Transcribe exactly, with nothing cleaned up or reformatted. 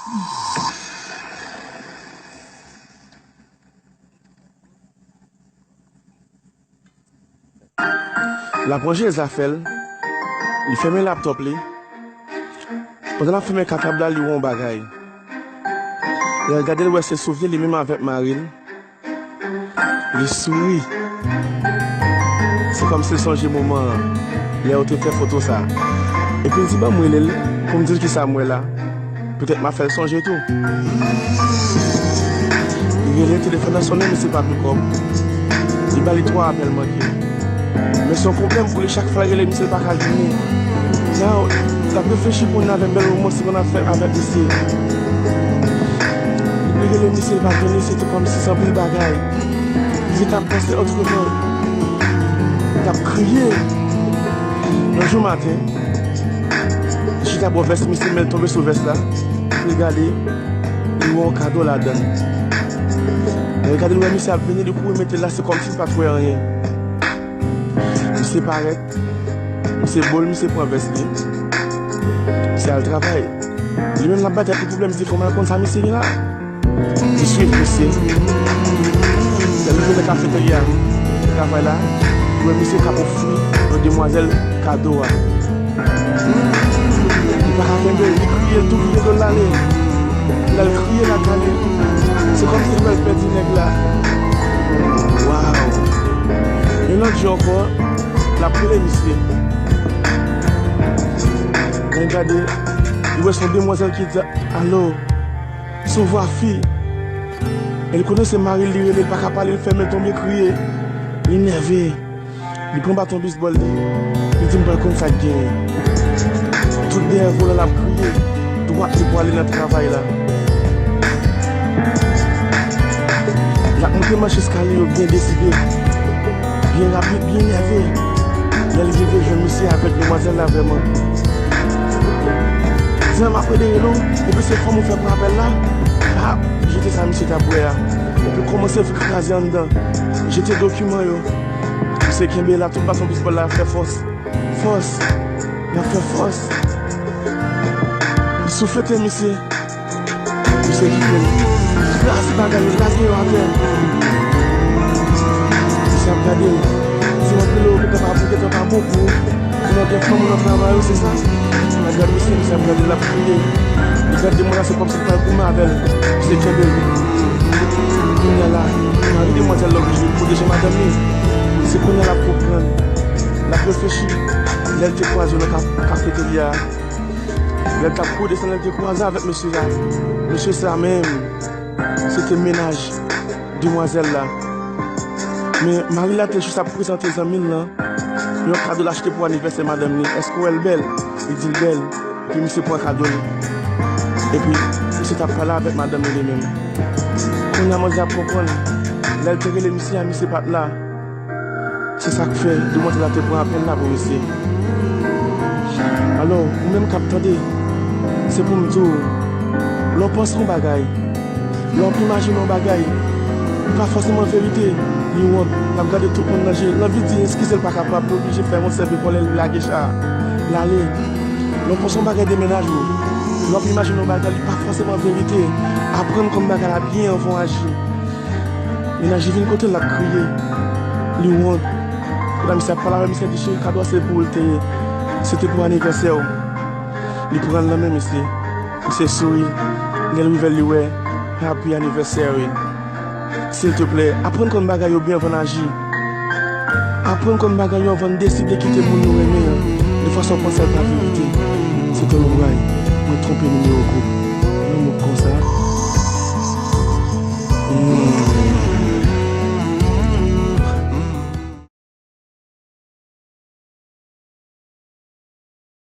L ap ranje zafè l, li fèmen laptòp li. Pandan l ap fèmen katab la, li wè yon bagay. Lè l gade, l wè se souvni li menm avèk mari l. Li souri. Se kòmsi l sonje moman an, lè yo te fè foto sa a. Epi l di, "Ban m rele l pou m di l kisa m wè la. Petèt m a fè l sonje tou." Li rele, telefòn nan sonnen, misye pa pikòp. Li ba li twa apèl manke. Men se yon pwoblèm pou li, chak fwa l rele misye, l pa ka jwenn li. Now, l ap reflechi kounye a avèk bèl romans li konn ap fè avèk misye. Li rele misye, li pa jwenn li, se te kòmsi se anpil bagay. Li te ap panse otreman. Li t ap kriye. Yon jou maten, li chita bò vès misye, men l tonbe sou vès la. Li gade, li wè yon kado ladan l. Lè l gade, l wè misye ap vini, li kouri mete l la, se kòmsi l pa t wè anyen. Misye parèt, misye bo l, misye pran vès li. Misye al travay. Li menm l ap bay tèt li pwoblèm, li di, "Fò m al konn sa misye gen la." Li swiv misye. Lè l rive nan kafeterya travay la, li wè misye k ap ofri yon demwazèl kado a. Li pa ka kenbe l, li kriye, l tou vire do l ale. Lè l kriye, l ap ale. Se kòmsi l wè l pèdi nèg la. Waw! Yon lòt jou ankò, l ap rele misye. Lè l gade, li wè se yon demwazèl ki di, "Alo." Se yon vwa fi. E li konnen se mari l li rele, li pa ka pale, li fèmen tonbe kriye. Li nève. Li pran baton bisbòl li. Li di, "M pral konn sa k genyen." Tout dèyè volan l ap kriye. Dwat li pwale nan travay la. L ap monte mach eskalye yo byen deside. Byen rapid, byen nève. Lè l rive jwenn misye avèk demwazèl la vrèman. Di, "M ap rele nou, epi se fanm ou fè pran apèl la." Ah, jete sa misye t ap bwè a. Epi kòmanse vin kraze anndan. Jete dokiman yo. Misye kenbe la, tout baton bisbòl la fè fòs. Fòs. L ap fè fòs. Li souflete misye. Misye kite l. Kraze bagay yo, lage yo atè. Misye ap gade l. Di, "M ap rele w, gentan pa bon, gentan pa bon pou ou. Ou nan gen fanm ou nan travay ou, se sa?" L ap gade misye, misye ap gade l, l ap kriye. Li gade demwazèl, se kòmsi l pral goumen avè l. Misye kenbe l. Kounye a la, mari demwazèl la oblije pwoteje madanm li. Se kounye a l ap konprann. L ap reflechi. Lè l te kwaze yo nan ka-, kafeterya a. Lè l t ap kouri desann, lè l te kwaze avèk mesye sa. Mesye sa menm, se te mennaj demwazèl la. Men mari l la te jis ap prezante zanmi l lan yon kado l achte pou anivèsè madanm li. "Èske w wè l bèl?" Li di l bèl. Epi misye pran kado l. Epi misye t ap pale avèk madanm li li menm. Kounye a manzè ap konprann. Lè l te rele misye a, misye pa t la. Se sa k fè demwazèl la te pran apèl la pou misye. Alò, ou menm k ap tande, se pou m di w, lè w panse yon bagay, lè w ap imajine yon bagay, pa fòseman verite, li wont, l ap gade tout moun nan je, l anvi di eskize l pa kapab, li oblije fè yon sèvi kòlè, li lage cha a, l ale. Lè w panse yon bagay de mennaj ou, lè w ap imajine yon bagay, li pa fòseman verite, aprann konn bagay la byen anvan w aji. Mennaj li vin kote l, l ap kriye. Li wont. Pandan misye ap pale avè misye, di, "Cheri, kado a se pou ou l te ye. Se te pou anivèsè w." Li pran l nan men misye. Misye souri. Lè l rive, li wè, "Happy anniversary." Silteplè, aprann konn bagay yo byen anvan n aji. Aprann konn bagay yo anvan n deside kite moun nou renmen an. Defwa sa w panse a pa verite. Se te lobray. Mwen twonpe nimewo kou. Yon mo konsa. Yon